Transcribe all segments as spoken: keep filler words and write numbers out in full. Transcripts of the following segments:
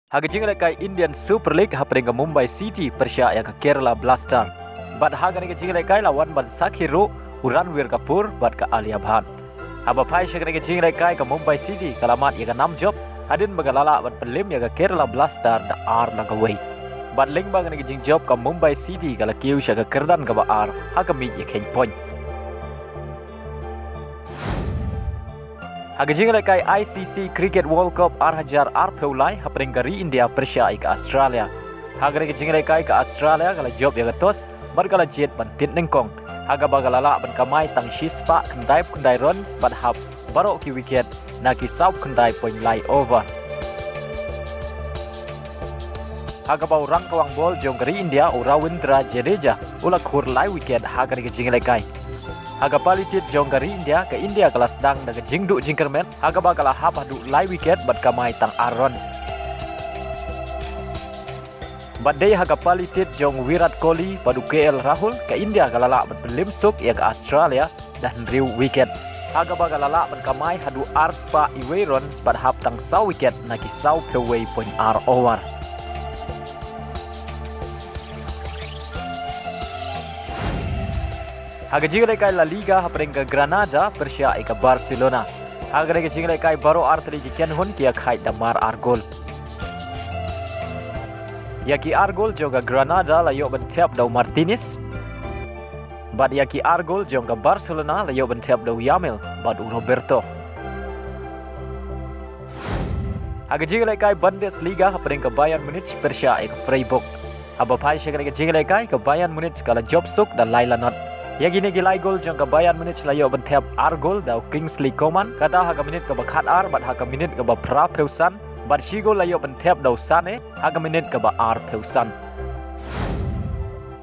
Ha ka jingïalehkai Indian Super League hapdeng ka Mumbai City pyrshah ïa ka Kerala Blaster. Bad ha kane ka jingïalehkai la wan ban sakhi ruh u Ranbir Kapoor bad ka Alia Bhatt. Haba phai sha kane ka jingïalehkai ka Mumbai City ka la mad ïa ka nam jop hadien ba ka la lah ban pynlem ïa ka Kerala Blaster da ar la kawei. Bad lyngba kane ka jingjop ka Mumbai City ka la kiew sha ka kyrdan kaba ar ha ka miej ïa kheiñ point. Ha ka jingïalehkai I C C Cricket World Cup ar hajar arphew lai hapdeng ka ri India pyrshah ïa ka Australia. Ha kane ka jingïalehkai ka Australia ka la jop ïa ka toss bad ka la jied ban tied nyngkong. Ha kaba ka la lah ban kamai tang shispah khyndai phew khyndai runs bad hap baroh ki wicket na ki saw phew khyndai point lai over. Ha kaba u rangkawang bol jong ka ri India u Ravindra Jadeja u la khur lai wicket ha kane ka jingïalehkai. Ha ka pali tied jong ka ri India, ka India ka la sdang da ka jingduh jingkyrmen ha kaba ka la hap haduh lai wicket bad kamai tang ar runs. Bad dei ha ka pali tied jong Virat Kohli bad u K L Rahul, ka India ka la lah ban pynlem suk ïa ka Australia da hynriew wicket. Ha kaba ka la lah ban kamai haduh arspah uwei runs bad hap tang saw wicket na ki saw phew wei point ar over. Ha ka jingïalehkai La Liga hapdeng ka Granada pyrshah ïa ka Barcelona. Ha kane ka jingïalehkai baroh artylli ki kynhun ki ïakhaid da mar ar gol. Ïa ki ar gol jong ka Granada la ïoh ban thep da u Martinez. Bad ïa ki ar gol jong ka Barcelona la ïoh ban thep da u Yamal bad u Roberto. Ha ka jingïalehkai Bundesliga hapdeng ka Bayern Munich pyrshah ïa ka Freiburg. Haba phai sha kane ka jingïalehkai ka Bayern Munich ka la jop suk da lai lanot. Ïa kine ki lai gol jong ka Bayern Munich la ïoh ban thep ar gol da u Kingsley Coman, kata ha ka minit kaba khatar bad ha ka minit kaba phra phew san, bad shi gol la ïoh ban thep da u Sane ha ka minit kaba ar phew san.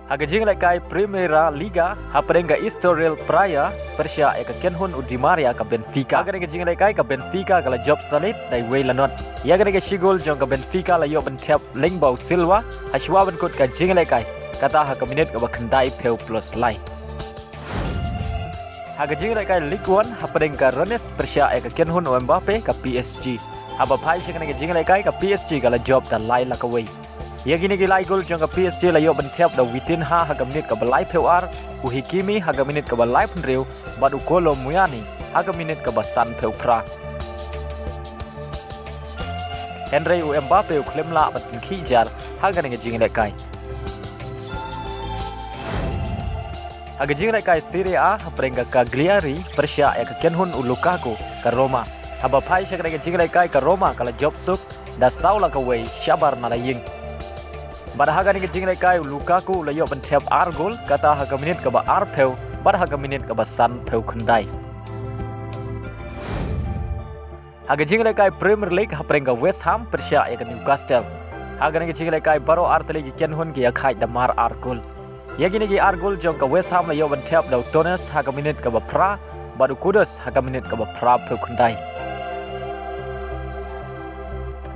Ha ka jingïalehkai Primera Liga hapdeng ka Estoril Praia pyrshah ïa ka kynhun u Di Maria ka Benfica. Ha kane ka jingïalehkai ka Benfica ka la jop solid da uwei lanot. Ïa kane ka shi gol jong ka Benfica la ïoh ban thep lyngba u Silva ha shuwa ban kut ka jingïalehkai, kata ha ka minit kaba khyndai phew plus lai. Ha ka jingïalehkai Ligue One hapdeng ka Rennes pyrshah ïa ka kynhun u Mbappe ka P S G. Haba phai sha kane ka jingïalehkai ka P S G ka la jop da lai la kawei. Ïa kine ki lai gol jong ka P S G la ïoh ban thep da u Vitinha ha ka minit kaba lai phew ar, u Hakimi ha ka minit kaba lai phew hynriew, bad u Kolo Muani ha ka minit kaba san phew phra. Hynrei u Mbappe u khlem lah ban pynkhih jar ha kane ka jingïalehkai. Ha ka jingïalehkai Serie A hapdeng ka Cagliari pyrshah ïa ka kynhun u Lukaku ka Roma. Haba phai sha kane ka jingïalehkai ka Roma ka la jop suk da saw la kawei shabar na la ïing. Bad ha kane ka jingïalehkai u Lukaku u la ïoh ban thep ar gol, kata ha ka minit kaba ar phew bad ha ka minit kaba san phew khyndai. Ha ka jingïalehkai Premier League hapdeng ka West Ham pyrshah ïa ka Newcastle. Ha kane ka jingïalehkai baroh artylli ki kynhun ki ïakhaid da mar ar gol. Ïa kine ki ar gol jong ka West Ham la ïoh ban thep da u Tones ha ka minit kaba phra bad u Kudus ha ka minit kaba phra phew khyndai.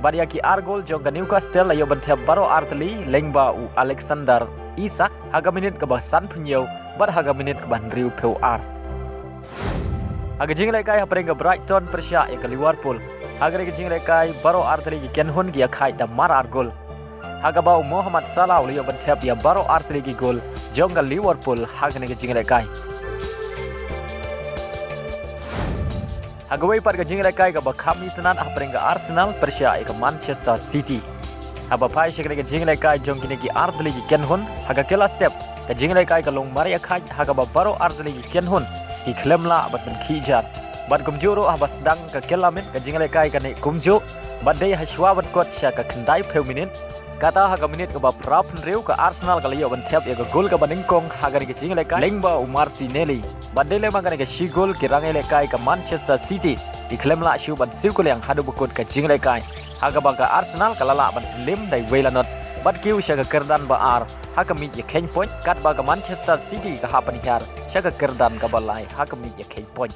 Bad ïa ki ar gol jong ka Newcastle la ïoh ban thep baroh artylli lyngba u Alexander Isak ha ka minit kaba san phew hynñiew bad ha ka minit kaba hynriew phew ar. Ha ka jingïalehkai hapdeng ka Brighton pyrshah ïa ka Liverpool. Ha kane ka jingïalehkai baroh artylli ki kynhun ki ïakhaid da mar ar gol. Ha kaba u Mohamed Salah u la ïoh ban thep ïa baroh artylli ki gol jong ka Liverpool ha kane ka jingïalehkai. Ha kawei pat ka jingïalehkai kaba kham itynnad hapdeng ka Arsenal pyrshah ïa ka Manchester City. Haba phai sha kane ka jingïalehkai jong kine ki artylli ki kynhun ha ka kylla step, ka jingïalehkai ka long mar ïakhaid ha kaba baroh artylli ki kynhun ki khlem lah ban pynkhih jar. Bad kumjuh ruh haba sdang ka kylla miet ka jingïalehkai ka neh kumjuh bad dei ha shuwa ban kut sha ka khyndai phew minit. Kata ha ka minit kaba phra phew hynriew ka Arsenal ka la ïoh ban thep ïa ka gol kaba nyngkong ha kane ka jingïalehkai lyngba u Martinelli. Bad dei lyngba kane ka shi gol ki rangïalehkai ka Manchester City ki khlem lah shuh ban siew kylliang haduh ba kut ka jingïalehkai. Ha kaba ka Arsenal ka la lah ban pynlem da uwei lanot bad kiew sha ka kyrdan ba ar ha ka miej ïa kheiñ point, katba ka Manchester City ka hap ban hiar sha ka kyrdan kaba lai ha ka miej ïa kheiñ point.